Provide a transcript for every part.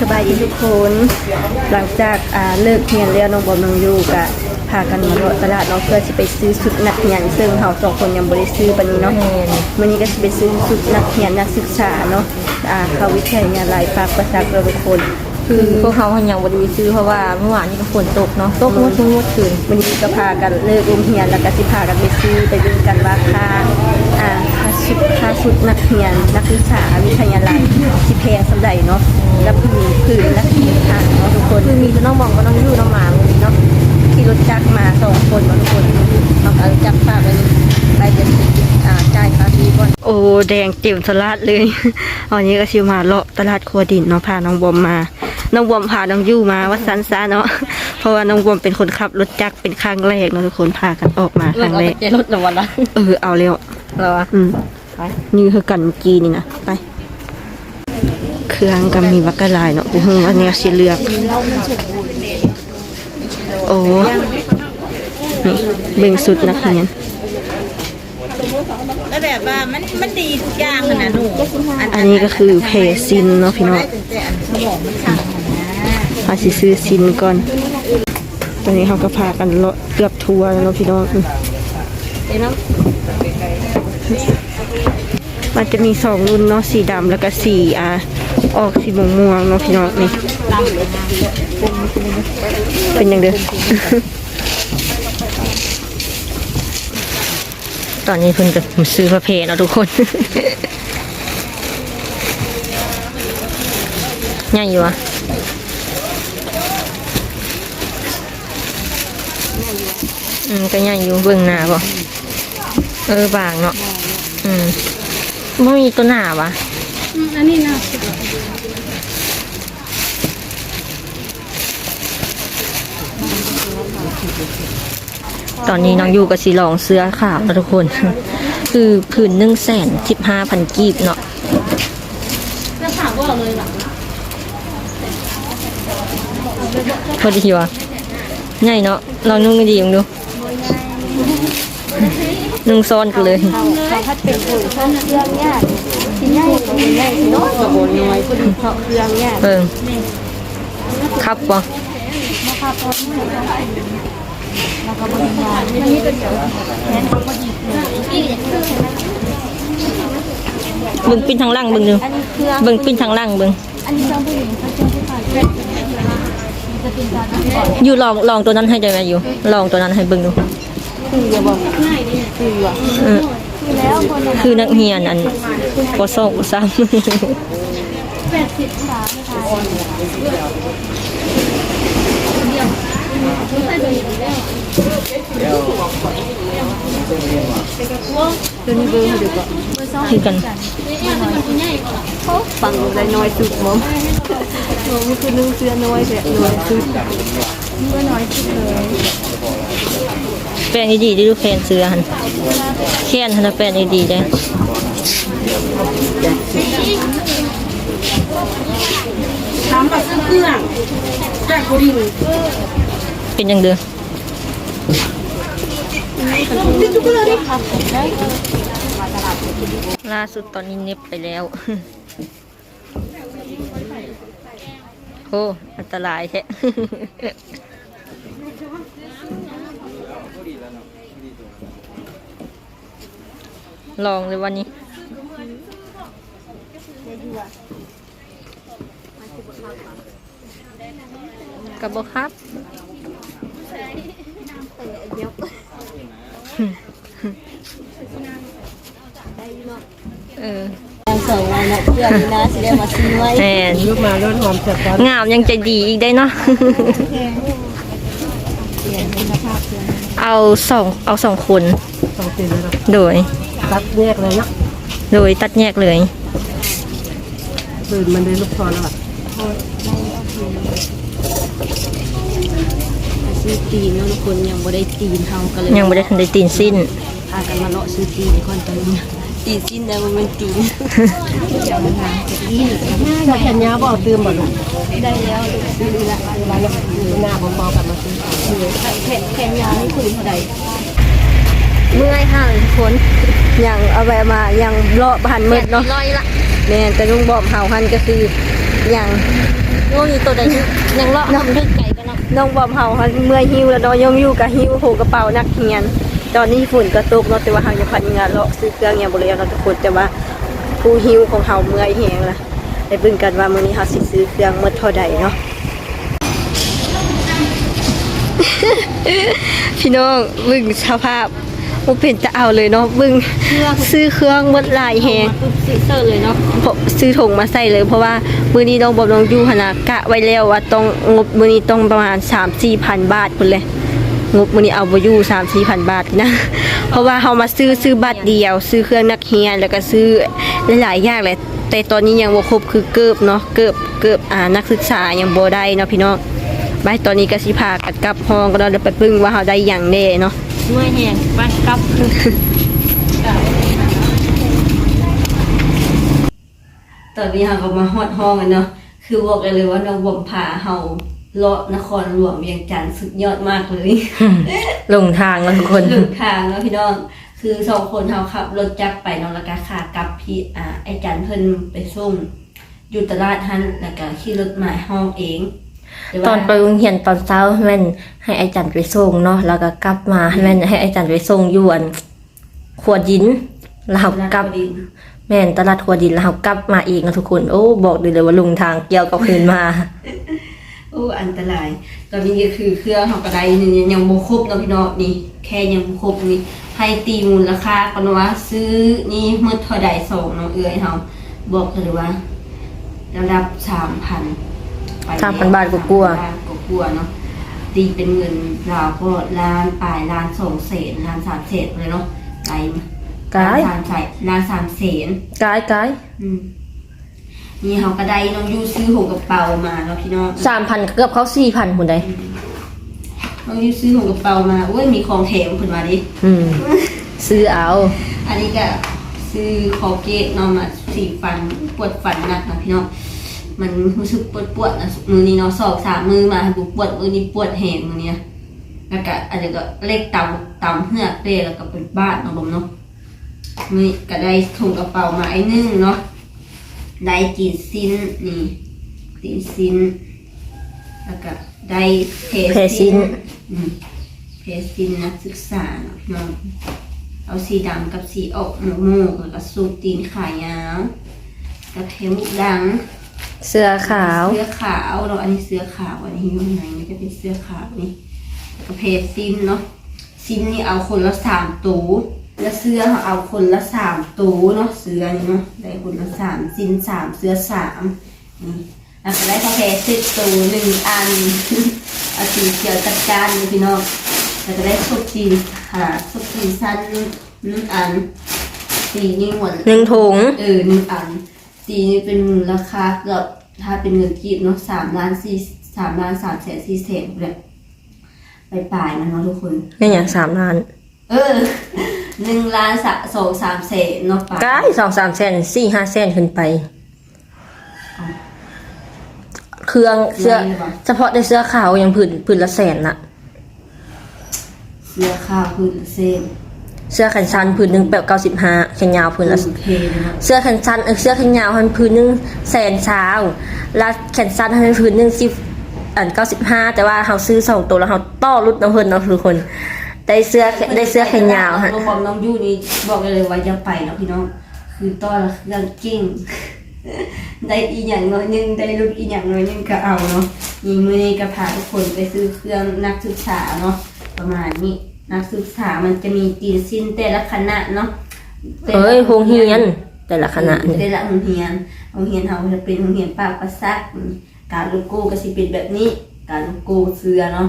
ສະບາຍດີທຸກຄົນ. ຫຼັງຈາກ ອ່າ ເລີກຮຽນແລ້ວ ນ້ອງບອມ ນ້ອງຢູກະພາກັນມາເລາະຕະຫຼາດເນາະ ເພື່ອຊິໄປຊື້ຊຸດນັກຮຽນ ເຊິ່ງເຮົາສອງຄົນຍັງບໍ່ໄດ້ຊື້ປານນີ້ເນາະ. ແມ່ນ. ມື້ນີ້ກະຊິໄປຊື້ຊຸດນັກຮຽນນັກສຶກສາເນາະ ອ່າ ເຂົ້າວິທະຍາໄລປາກປະສັກເນາະທຸກຄົນ. ຄືພວກເຮົາຫັ້ນຍັງບໍ່ໄດ້ໄປຊື້ ເພາະວ່າມື້ວານນີ້ກະຝົນຕົກເນາະ ຕົກໝົດ ໝົດຄືນ. ມື້ນີ້ກະພາກັນເລີກໂຮງຮຽນ ແລ້ວກະຊິພາກັນໄປຊື້ ໄປເບິ່ງກັນວ່າຄ່າ ອ່າ ຄ່າຊຸດ ຄ່າຊຸດນັກຮຽນນັກສຶກສາວິທະຍາໄລຊິແພງສ່ຳໃດເນາະ ກັບຜືນ ຜືນລະສີ່ພັນເນາະທຸກຄົນ. ຄືມີແຕ່ນ້ອງບອມກັບນ້ອງຢູ ນ້ອງໝາມື້ນີ້ເນາະ ຂີ່ລົດຈັກມາສອງຄົນເນາະທຸກຄົນ. ເຮົາກະຈັກຝາກໄວ້ ໄປເດີ ອ່າ ຈ່າຍຄ່າຟີກ່ອນ. ໂອ້ ແດງເຕັມຕະຫຼາດເລີຍ. ອັນນີ້ກະຊິມາເລາະຕະຫຼາດຂົວດິນເນາະ ພານ້ອງບອມມາ ນ້ອງບອມພານ້ອງຢູມາວ່າຊັ້ນຊະເນາະ ເພາະວ່ານ້ອງບອມເປັນຄົນຂັບລົດຈັກເປັນຄັ້ງແລກເນາະທຸກຄົນ ພາກັນອອກມາຄັ້ງແລກ. ເອີ ເອົາແລ້ວ ເອົາແລ້ວ ອືມ ໄປ ນີ້ຄືກັນເມື່ອກີ້ນີ້ນະ. ໄປ ເຄື່ອງກະມີບັກຫຼາຍເນາະ ບໍ່ຮູ້ວ່າແນວຊິເລືອກ. ໂອ້ ນີ້ ເບິ່ງຊຸດນັກຮຽນ ແລ້ວແບບວ່າມັນ ມັນດີທຸກຢ່າງຫັ້ນນະໜູ. ອັນ ອັນນີ້ກະຄືແພຊິນເນາະພີ່ນ້ອງ ເຮົາຊິຊື້ຊິນກ່ອນ. ຕອນນີ້ເຮົາກະພາກັນເລາະເກືອບທົ່ວແລ້ວເນາະພີ່ນ້ອງ. ມັນຈະມີສອງລຸ້ນເນາະ ສີດຳ ແລ້ວກະສີ ອ່າ ອອກສີມ່ວງໆເນາະພີ່ນ້ອງ. ນີ້ ເປັນຫຍັງເດີ? ຕອນນີ້ເພິ່ນກະມາຊື້ຜ້າແພເນາະທຸກຄົນ. ໃຫຍ່ຢູ່ຫວາ? ອືມ ກະໃຫຍ່ຢູ່. ເບິ່ງໜ້າບໍ່? ເອີ ບາງເນາະ. ອືມ ບໍ່ມີໂຕໜ້າຫວາ? ອືມ ອັນນີ້ໜ້າສຸດ. ຕອນນີ້ນ້ອງຢູກະຊິລອງເສື້ອຂາວເນາະທຸກຄົນ ຄືຜືນໜຶ່ງແສນສິບຫ້າພັນກີບເນາະ. ພໍດີຫວາ? ໃຫຍ່ເນາະ. ລອງນຸ່ງດີໆເບິ່ງດູ ນຸ່ງຊ້ອນກັນເລີຍ. ເຮົາ ເຮົາພັດເປັນຜູ້ຊົງເຄື່ອງຍາກ ຊິໃຫຍ່ກະບໍ່ໃຫຍ່ ຊິນ້ອຍກະບໍ່ນ້ອຍ ພໍດີເພາະເຄື່ອງຍາກ. ເບິ່ງ ຄັບບໍ່? ເບິ່ງປິ່ນທາງຫຼັງເບິ່ງດູ ເບິ່ງປິ່ນທາງຫຼັງເບິ່ງ. ຢູ່ລອງ ລອງໂຕນັ້ນໃຫ້ໄດ້ແມ່ ຢູ່ລອງໂຕນັ້ນໃຫ້ເບິ່ງດູ. ຄືຢູ່ບໍ່? ຄືຢູ່. ເອີ ຄືນັກຮຽນອັນ ປໍສອງ ປໍສາມ. ໂຕນີ້ເບີເທົ່າໃດເກາະ? ຄືກັນ. ໂອ້ ປັງໄດ້ນ້ອຍສຸດ ໝໍ ໝໍ ມີຜູ້ໜຶ່ງເສື້ອນ້ອຍແທ້ ນ້ອຍສຸດ. ເບີນ້ອຍສຸດເລີຍ. ແປງດີໆເດີ້ ແຂນເສື້ອຫັ້ນ ແຂນຫັ້ນນະ ແປງດີໆເດີ້. ຖາມວ່າຊື້ເຄື່ອງ ແປງບໍ່ດີ ເປັນຫຍັງເດີ້? ລ່າສຸດຕອນນີ້ເນັບໄປແລ້ວ. ໂອ້ ອັນຕະລາຍແທ້. ລອງເລີຍວັນນີ້. ກະບໍ່ຄັບ. ເອີ ທັງສອງວັນເນາະ ເພື່ອມີໜ້າຊິໄດ້ມາຊື້ໃໝ່. ແມ່ນ ລູກມາໂລດ ຫອມແຊບກ່ອນ. ງາມຍັງໃຈດີອີກໄດ໋ເນາະ. ເອົາສອງ ເອົາສອງຄົນ. ສອງຄົນເລີຍເນາະ. ໂດຍ ຕັດແຍກເລີຍເນາະ. ໂດຍ ຕັດແຍກເລີຍ. ຄືມັນໄດ້ລູກຄອແລ້ວອະ. ຊື້ຕີນເນາະທຸກຄົນ ຍັງບໍ່ໄດ້ຕີນ ເຮົາກະເລີຍ ຍັງບໍ່ໄດ້ທັນໄດ້ຕີນຊີ້ນ. ພາກັນມາເລາະຊື້ຕີນກ່ອນຕອນນີ້. ຕີນຊີ້ນໄດ້ບໍ່ແມ່ນຕີນ. ແຂນຍາວບໍ່ ເອົາຕື່ມບໍ່ລູກ? ໄດ້ແລ້ວລູກ. ຊື້ລະ ໜ້າບໍ່ພໍກັນມາຊື້. ແຂນ ແຂນຍາວນີ້ຄືເທົ່າໃດ? ເມື່ອຍຫາກຄົນ ຍັງເອົາແວະມາ ຍັງເລາະບໍ່ທັນໝົດເນາະ. ແມ່ນ ແຕ່ລຸງບອມເຮົາຫັ້ນກະຄືຍັງ ໂຕໃດ ຍັງເລາະ ມັນໄກກວ່າເນາະ. ນ້ອງບອມເຮົາຫັ້ນເມື່ອຍຫິ້ວແລ້ວເນາະ, ນ້ອງຢູກະຫິ້ວໂຮງກະເປົາໜັກຮຽນ. ຕອນນີ້ຝົນກະຕົກເນາະ ແຕ່ວ່າເຮົາຍັງພັດເຫື່ອເລາະຊື້ເຄື່ອງຫຍັງບໍ່ແລ້ວເນາະທຸກຄົນ, ແຕ່ວ່າຜູ້ຫິ້ວຂອງເຮົາເມື່ອຍແຮງລະ. ໄປເບິ່ງກັນວ່າມື້ນີ້ເຮົາຊິຊື້ເຄື່ອງໝົດເທົ່າໃດເນາະ. ພີ່ນ້ອງເບິ່ງສະພາບ ບໍ່ເປັນຕາເອົາເລີຍເນາະ. ເບິ່ງ ເຄື່ອງ ຊື້ເຄື່ອງໝົດຫຼາຍແຮງ ຊື້ເລີຍເນາະ ເພາະຊື້ຖົງມາໃສ່ເລີຍ ເພາະວ່າມື້ນີ້ນ້ອງບອມນ້ອງຢູຫັ້ນນະ ກະໄວ້ແລ້ວວ່າຕ້ອງ ງົບມື້ນີ້ຕ້ອງປະມານສາມສີ່ພັນບາດພຸ້ນແຫຼະ. ງົບມື້ນີ້ເອົາບໍ່ຢູ່ສາມສີ່ພັນບາດນະ ເພາະວ່າເຮົາມາຊື້ ຊື້ບັດດຽວ ຊື້ເຄື່ອງນັກຮຽນ ແລ້ວກະຊື້ຫຼາຍໆຢ່າງແຫຼະ. ແຕ່ຕອນນີ້ຍັງບໍ່ຄົບຄືເກີບເນາະ ເກີບ ເກີບ ອ່າ ນັກສຶກສາຍັງບໍ່ໄດ້ເນາະພີ່ນ້ອງ. ໄປ ຕອນນີ້ກະຊິພາກັນກັບຫ້ອງກ່ອນເນາະ ແລ້ວໄປເບິ່ງວ່າເຮົາໄດ້ຫຍັງແດ່ເນາະ. ເມື່ອຍແຮງ ໄປກັບ. ຕອນນີ້ເຮົາກະມາຮອດຫ້ອງແລ້ວເນາະ. ຄືບອກໄດ້ເລີຍວ່ານ້ອງບອມພາເຮົາເລາະນະຄອນຫຼວງວຽງຈັນ ສຸດຍອດມາກເລີຍ. ຫຼົງທາງເນາະທຸກຄົນ ຫຼົງທາງເນາະພີ່ນ້ອງ. ຄືສອງຄົນເຮົາຂັບລົດຈັກໄປເນາະ ແລ້ວກະຂາກັບພີ່ ອ່າ ອ້າຍຈັນເພິ່ນໄປສົ່ງຢູ່ຕະຫຼາດຫັ້ນ ແລ້ວກະຂີ່ລົດມາຮອບເອງ. ແຕ່ວ່າຕອນໄປໂຮງຮຽນຕອນເຊົ້າແມ່ນໃຫ້ອ້າຍຈັນໄປສົ່ງເນາະ ແລ້ວກະກັບມາ ແມ່ນໃຫ້ອ້າຍຈັນໄປສົ່ງຢູ່ອັນຂົວດິນ ແລ້ວເຮົາກັບ ຕະຫຼາດຂົວດິນ ແມ່ນຕະຫຼາດຂົວດິນ ແລ້ວເຮົາກັບມາອີກເນາະທຸກຄົນ. ໂອ້ ບອກໄດ້ເລີຍວ່າຫຼົງທາງກ່ຽວກັບຄືນມາ. ໂອ້ ອັນຕະລາຍ. ຕອນນີ້ກະຄືເຄື່ອງເຮົາກະໄດ້ ຍັງ ຍັງບໍ່ຄົບເນາະພີ່ນ້ອງ. ນີ້ແຄ່ຍັງບໍ່ຄົບນີ້ ໃຫ້ຕີມູນລະຄ່າກ່ອນວ່າຊື້ນີ້ໝົດເທົ່າໃດ. ສອງນ້ອງເອື້ອຍເຮົາບອກເລີຍວ່າລະດັບສາມພັນ ໄປແລ້ວ ສາມພັນບາດກວ່າໆ ສາມພັນບາດກວ່າໆເນາະ. ຕີເປັນເງິນລາວກໍລ້ານປາຍ ລ້ານສອງແສນ ລ້ານສາມແສນພຸ້ນແຫຼະເນາະ. ໄດ້ ກາຍ ລ້ານສາມແສນ ລ້ານສາມແສນ ກາຍ ກາຍ. ອືມ ນີ້ເຮົາກະໄດ້ນ້ອງຢູຊື້ໂຮງກະເປົາມາເນາະພີ່ນ້ອງ. ສາມພັນ ເກືອບເຂົ້າສີ່ພັນພຸ້ນໃດ໋. ອືມ ນ້ອງຢູຊື້ໂຮງກະເປົາມາ. ໂອ້ຍ ມີຂອງແຖມເພິ່ນວ່າເດ້. ອືມ ຊື້ເອົາ. ອັນນີ້ກະຊື້ຄໍເກດເນາະ ມາສີຟັນ. ປວດຟັນໜັກນະພີ່ນ້ອງ ມັນຮູ້ສຶກປວດໆນະມື້ນີ້ເນາະ. ສອງສາມມື້ມາບໍ່ປວດ ມື້ນີ້ປວດແຮງມື້ນີ້ນະ. ແລ້ວກະອັນນີ້ກະເຫຼັກຕຳ ຕຳເຫື່ອເປ ແລ້ວກະເປັນບາດເນາະບອມເນາະ. ນີ້ກະໄດ້ຖົງກະເປົາມາອັນໜຶ່ງເນາະ ໄດ້ຕີນສິ້ນ ນີ້ຕີນສິ້ນ ແລ້ວກະໄດ້ແພສິ້ນ ແພສິ້ນ ອືມ ແພສິ້ນນັກສຶກສາເນາະພີ່ນ້ອງ. ເອົາສີດຳກັບສີອອກໂມກໆ ແລ້ວກະສູບຕີນຂາຍາວ ກະແພມຸກດັງ ເສື້ອຂາວ ເສື້ອຂາວເນາະ. ອັນນີ້ເສື້ອຂາວ ອັນນີ້ຢູ່ໃນນີ້ກະເປັນເສື້ອຂາວນີ້ ກະແພສິ້ນເນາະ. ສິ້ນນີ້ເອົາຄົນລະສາມໂຕ ລະເສື້ອເຮົາເອົາຄົນລະສາມໂຕເນາະ. ເສື້ອນີ້ເນາະ ໄດ້ຄົນລະສາມ ສິ້ນສາມ ເສື້ອສາມ ນີ້. ແລ້ວກະໄດ້ຜ້າແພເຊັດໂຕໜຶ່ງອັນ ເອົາສີຂຽວຈັດຈ້ານເລີຍພີ່ນ້ອງ. ແລ້ວກະໄດ້ສົບຕີນ ອ່າ ສົບຕີນສັ້ນໜຶ່ງອັນ ສີ່ນິ້ວ ໜຶ່ງຖົງ ເອີ ໜຶ່ງອັນ. ຕີນີ້ເປັນມູນລະຄ່າເກືອບ ຖ້າເປັນເງິນກີບເນາະ ສາມລ້ານສີ່ ສາມລ້ານສາມແສນສີ່ແສນພຸ້ນແຫຼະ ປາຍໆມັນເນາະທຸກຄົນ. ແມ່ນຫຍັງສາມລ້ານ? ເອີ ໜຶ່ງລ້ານສອງສາມແສນເນາະ ປາຍ ກາຍ ສອງສາມແສນ ສີ່ຫ້າແສນຂຶ້ນໄປ. ເອົາ ເຄື່ອງເສື້ອ ສະເພາະແຕ່ເສື້ອຂາວຍັງຜືນ ຜືນລະແສນນະ. ເສື້ອຂາວຜືນລະແສນ ເສື້ອແຂນສັ້ນຜືນໜຶ່ງແປດ ເກົ້າສິບຫ້າ ແຂນຍາວຜືນລະ ອືມ ໂອເຄເນາະ. ເສື້ອແຂນສັ້ນ ເອີ ເສື້ອແຂນຍາວຫັ້ນຜືນໜຶ່ງແສນຊາວ ລະແຂນສັ້ນຫັ້ນຜືນໜຶ່ງສິບ ອັນ ເກົ້າສິບຫ້າ. ແຕ່ວ່າເຮົາຊື້ສອງໂຕ ລະເຮົາຕໍ່ຫຼຸດນຳເພິ່ນເນາະທຸກຄົນ. ໄດ້ເສື້ອ ໄດ້ເສື້ອແຂນຍາວຫັ້ນ ນ້ອງບອມນ້ອງຢູນີ້ ບອກໄດ້ເລີຍວ່າຢ່າໄປເນາະພີ່ນ້ອງ. ຄືຕໍ່ລະເຄື່ອງເກັ່ງ ໄດ້ອີ່ຫຍັງໜ້ອຍໜຶ່ງ ໄດ້ຫຼຸດອີ່ຫຍັງໜ້ອຍໜຶ່ງກະເອົາເນາະ. ນີ້ມື້ນີ້ກະພາທຸກຄົນໄປຊື້ເຄື່ອງນັກສຶກສາເນາະ ປະມານນີ້. ນັກສຶກສາມັນຈະມີຕີນສິ້ນແຕ່ລະຄະນະເນາະ ເອີຍ ໂຮງຮຽນ ແຕ່ລະຄະນະ ແຕ່ລະໂຮງຮຽນ. ໂຮງຮຽນເຮົາກະຈະເປັນໂຮງຮຽນປາກປາສັກ ການໂລໂກ້ກະຊິເປັນແບບນີ້ ການໂລໂກ້ເສື້ອເນາະ.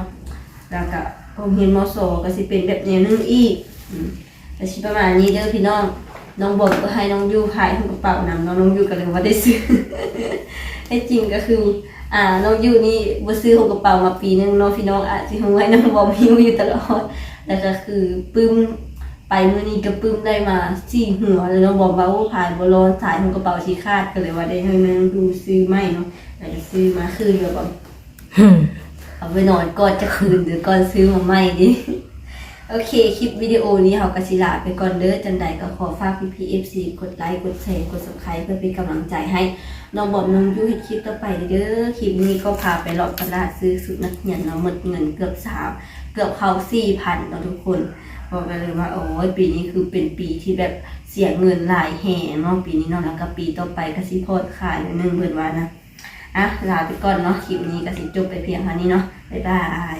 ແລ້ວກະໂຮງຮຽນ ມສ ກະຊິເປັນແບບແນວໜຶ່ງອີກ. ອືມ ກະຊິປະມານນີ້ເດີພີ່ນ້ອງ. ນ້ອງບອມກະໃຫ້ນ້ອງຢູພາຍໂຮງກະເປົານຳເນາະ ນ້ອງຢູກະເລີຍບໍ່ໄດ້ຊື້. ແທ້ຈິງກະຄື ອ່າ ນ້ອງຢູນີ້ບໍ່ຊື້ໂຮງກະເປົາມາປີໜຶ່ງເນາະພີ່ນ້ອງ ອາດຊິຮູ້ວ່ານ້ອງບອມຫິ້ວຢູ່ຕະຫຼອດ. ແລ້ວກະຄືປຶ້ມ ໄປມື້ນີ້ກະປຶ້ມໄດ້ມາສີ່ຫົວ ແລ້ວນ້ອງບອມວ່າ ໂອ້ ພາຍບໍ່ລອດ ສາຍໂຮງກະເປົາຊິຂາດ ກະເລີຍວ່າໄດ້ໃຫ້ນ້ອງຢູຊື້ໃໝ່ເນາະ. ແລ້ວກະຊື້ມາຄືນແລ້ວບອມ ເອົາໄວ້ນອນກອດຈັກຄືນເດີ ກ່ອນຊື້ມາໃໝ່ເດ້. ໂອເຄ ຄລິບວິດີໂອນີ້ເຮົາກະຊິລາໄປກ່ອນເດີ. ຈັ່ງໃດກະຂໍຝາກພີ່ໆ ເອັຟຊີ ກົດໄລ ກົດແຊ ກົດ Subscribe ເພື່ອເປັນກຳລັງໃຈໃຫ້ ນ້ອງບອມນ້ອງຢູ່ເຮັດຄລິບຕໍ່ໄປເດີ. ຄລິບນີ້ກໍພາໄປເລາະຕະຫຼາດຊື້ຊຸດນັກຮຽນເນາະ, ໝົດເງິນເກືອບສາມ ເກືອບເຂົ້າສີ່ພັນເນາະທຸກຄົນ. ບອກໄປເລີຍວ່າ ໂອ້ຍ ປີນີ້ຄືເປັນປີທີ່ແບບເສຍເງິນຫຼາຍແຮງເນາະ ປີນີ້ເນາະ, ແລ້ວກໍປີຕໍ່ໄປກໍຊິຜ່ອນຄາຍໜ້ອຍໜຶ່ງ ເພິ່ນວ່ານະ. ອ່ະ ລາໄປກ່ອນເນາະ, ຄລິບນີ້ກໍຊິຈົບໄປພຽງເທົ່ານີ້ເນາະ, ບາຍບາຍ.